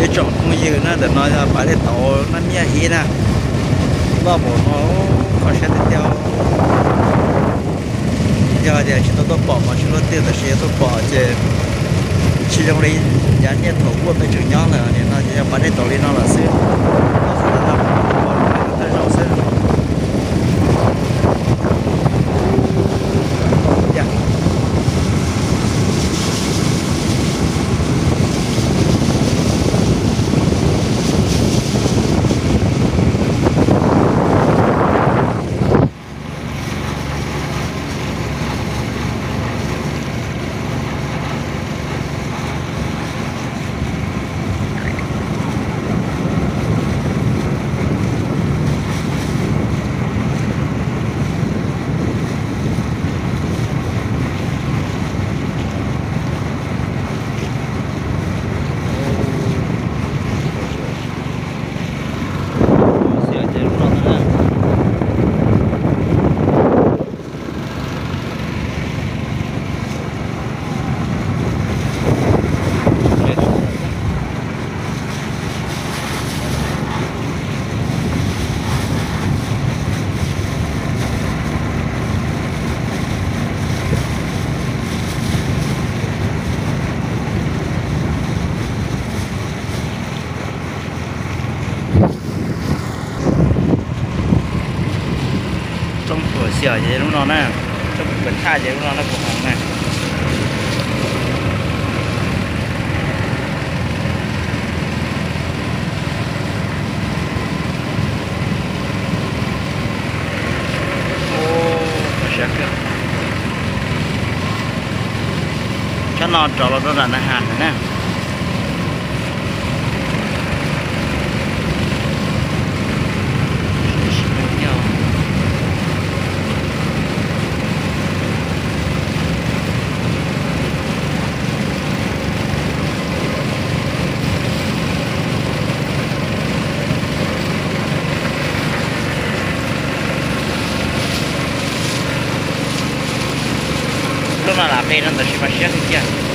Ib tsoom phooj ywg na, ntawm no yog pas dej tauv Naj Miaj ib na, loj npaum no, kho siab tiag tiag. Yog tias tsis tau tuaj pom mas tsis luaj twg, tab sis yog tuaj pom ces tsis zoo li yav niaj thaum ub peb tseem nyob lawm. Nim no ces yog pas dej tauv li no lawm xwb, thaj zaug xwb. Roob Puas Xias ces lub no na, Roob Puas Thaj ces lub no na, kuv hais na. Tsob no rov los rau nram Nag Has lawm na. Lub no lam qe no tab sis mas siab kawg kiag.